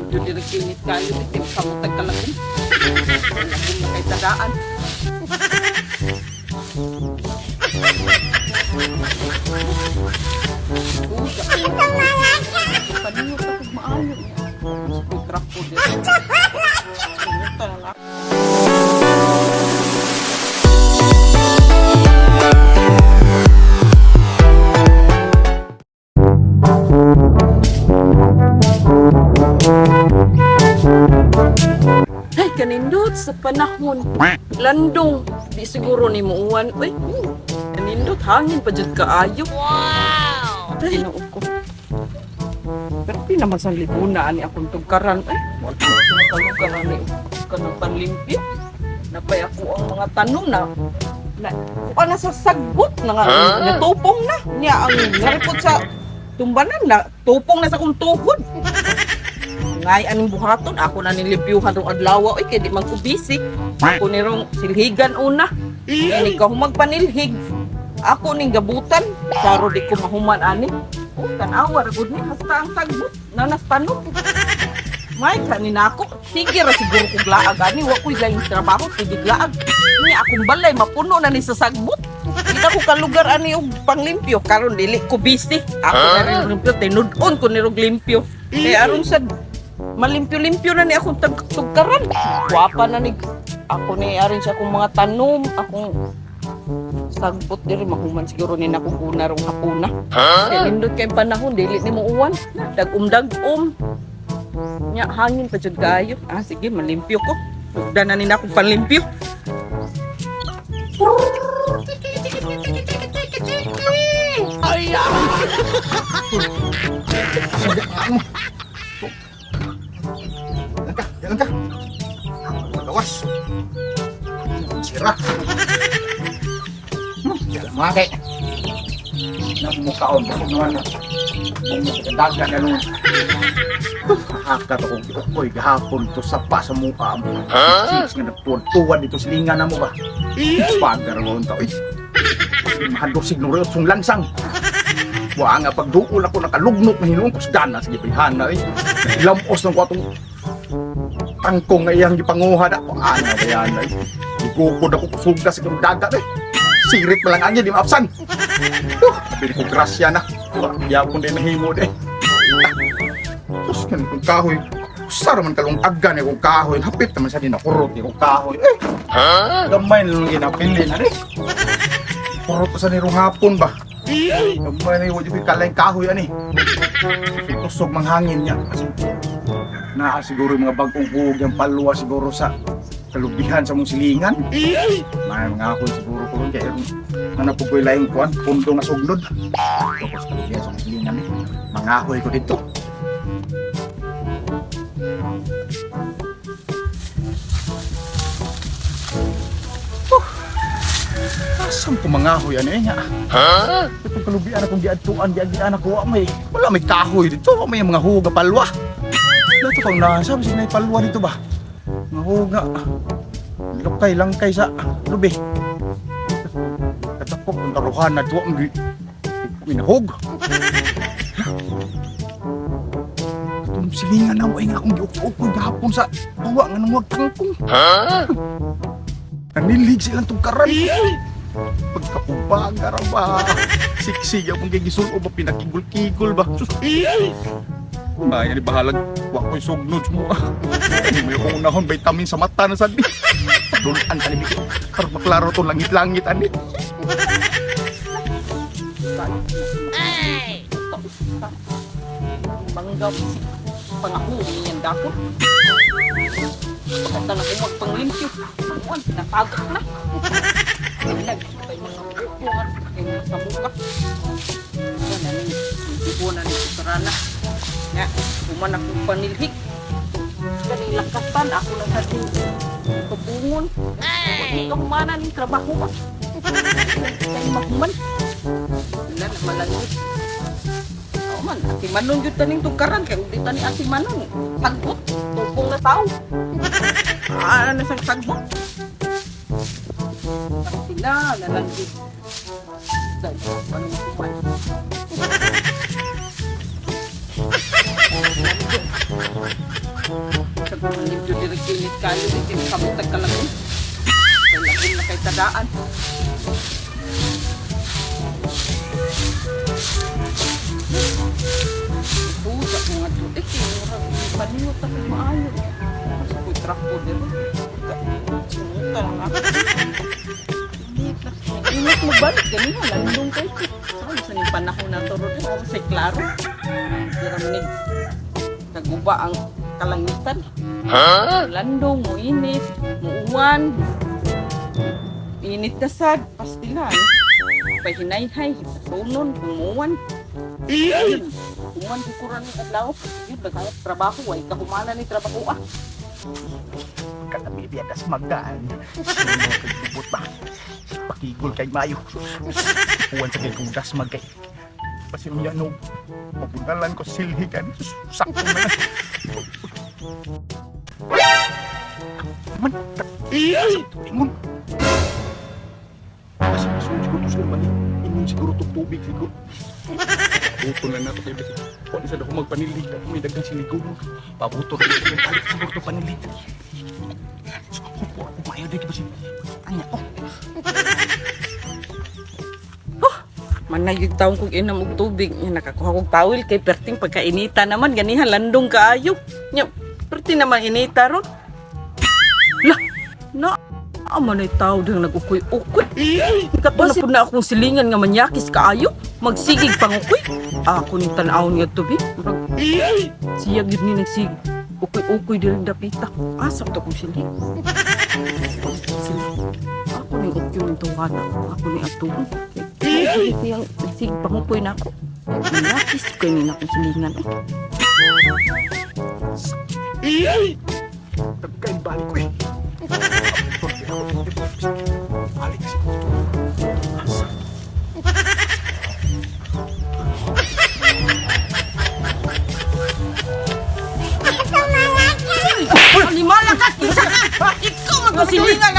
Yun diri kinit kayo, di kamutag kalagong. Kalagong na kay tadaan. Uy, kaniyot ako maayo. Sa trapo dito. Sungutan na lang. Ay, kanindot sa panahon. Landong, di siguro ni muuwan. Uy, kanindot, hangin pa jud kaayo. Wow! Tinuok ko. Pero di naman sa libuna ani akong tugkaran. Ay, wala ko kalugar ani kanang panlimpyo. Napay ako ang mga tanom na na kuha na sa sagbot na nga natupong na niya ang naripot sa tumbanan na tupong na sa akong tuhod. Ngay aning buhaton ako na nilimpyuhan rong adlaw, oy, kay di man ko busy. Ako ni rong silhigan una. Kay ka humagpanilhig. Ako ning gabutan, klaro di ko mahuman ani. Oh, tan-awa ra gud ni hasta ang sagbot nanas tanom. May kanin ako. Sige ra siguro kog laag ani, wa ko'y laing trabaho, sige laag. Niya akong balay mapuno na ni sa sagbot. Di na ko kalugar ani og panglimpyo karon dili ko busy. Ako na rin limpyo, tinud-on ko ni rog limpyo. Kay aron sad malimpyo-limpyo na ni akong tugkaran. Gwapa na ni ako ni aron sa akong mga tanom, akong sagbot diri mahuman siguro ni nakukuna rong hapuna. Kay nindot kay panahon dili ni mo uwan. Dag-um-dag-um. Nya hangin pa jud kaayo. Ah, sige malimpyo ko. Tugdan na ni akong panlimpyo. Yan ka, yan ka. Magawas. Sira. Yan mga kay. Namukhaon ako naman na. Bumuka daga na nun. Haka to kong ukoy gahapon to sapa sa mukha mo. Huh? Nga nagtuwan-tuwan dito silingan na mo ba? Pagar mo unta. Uy. Mahadosig no reyot sung langsang. Wa nga pagduol ako nakalugnot na hinuon ko sa sige pihana eh. Lamos ng kwatong tangkong nga iyang gipanguha na ako. Ana ba yan ay? Igukod ako kusuga sa kanong dagat eh. Sirit pa lang angin, di maapsan. Sabi ko, grasya na. Yapon din nahimo de. Sus, kan kong kahoy. Usara man kalong aga ni kong kahoy. Hapit naman sa dinakurot ni kong kahoy. Eh, gamay na lang ginapili na eh. Kurot pa sa nirong hapon ba? Gamay na yung wajib kalaing kahoy ani. Kusog manghangin niya. Kasi naa siguro yung mga bagong buhog yung palwa siguro sa kalubihan sa mong silingan. May mga ako siguro ko ron kaya ano po ko'y laing kuan, pundo nga sugnod. Tapos kalubihan sa mong silingan eh. Mga ahoy ko dito. Asam ko mga ahoy ano eh nga. Itong kalubian akong giadtuan, giagian ako, wa may, wala may kahoy dito, wa may mga huga palwa. Dito kang nasa, sabi na palwa dito ba? Mga huga. Lukay langkay sa lubi. Katapok ang taruhan na tuwa ang minahog. Katong silingan na mo ay nga akong giuk-ukoy gahapon sa tuwa nga nang wag tangkong. Nanilig silang tugkaran. Pagkapubaga ra ba? Siksig akong gigisulo ba? Pinakigul-kigul ba? Sus! Ay, ani bahalag. Wa ko'y sugnod mo. Hindi mo yung unahon vitamin sa mata na sad. Dulan ka ni Biki. Para maklaro to langit-langit ani. Banggaw si pangako niyan dako. Pagkata na kumagpanglimpyo. Uwan, natagak na. Nag, kay mga buko nga, kay mga sabuka. Yan, ano, hindi na ni Susarana. Nga, human akong panilhik. Kaning lakatan, ako na sa ting kabungon. Ay! Ka humana ning trabaho ba? Kay mahuman. Wala na malangit. Oo man, ati Manon yun taning tugkaran kay ug di tani ati Manon. Sagbot, tupong na tao. Ah, ano sang sagbot? Sila nalanggit. Dahil, ano mahuman. Sa mga diri kinit kayo di kay kamutag ka lang. Kay lagom na kay tadaan. Pusa ko nga to. Eh, kay murag paningot ako maayo. Sa ko'y trapo diri. Sumuta lang ako. Init lang. Init mo balik ganina landong kay. Saan sa ning panahon na to ron? Ako sa klaro. Dira man ni kaguba ang kalangitan. Landong, muinit, muuwan. Init na sad, pastilan. Pahinayhay, sunon, umuwan. Ayun, umuwan kukuran ng adlaw. Yun, naghanap trabaho, ay kahumana ni trabaho ah. Katabi biya das magaan. Sino kay bubot ba? Pakigol kay mayo. Uwan sa kay kung das magay. Basin unya no. Pabunalan ko silhigan. Sakto na. Man, ingon. Kasi siguro siguro to sila mali. Ingon siguro to tubig siguro. Pabuto na nato kay basin. Kuan sa dako magpanilig ako may daghang siligo. Pabuto na balik siguro to panilig. Hupo ako maayo dito basin. Anya oh. Manayog taong kong inam og tubig. Nya, nakakuha kog tawil kay perting pagkainita naman. Ganihan, landong kaayo. Nya, perting naman inita ron. Lah, na ama na tao dihang nag-ukoy-ukoy. Kato na po na akong silingan nga manyakis kaayo. Magsigig pangukoy. Ako ni tan-awon nga tubi. Murag, siya gyud ni nagsig. Ukoy-ukoy diri dapita. Asa ko to kong siling. Ako ni ukyo ng tuwana. Ako ni atuon. Kay siyang nagsig pangukoy na ako. Manyakis kay ni na akong silingan. Eh. Tagkain balik ko eh. Balik siguro to. Asa? Animala ka! Kinsa ka! Ikaw magkasilingan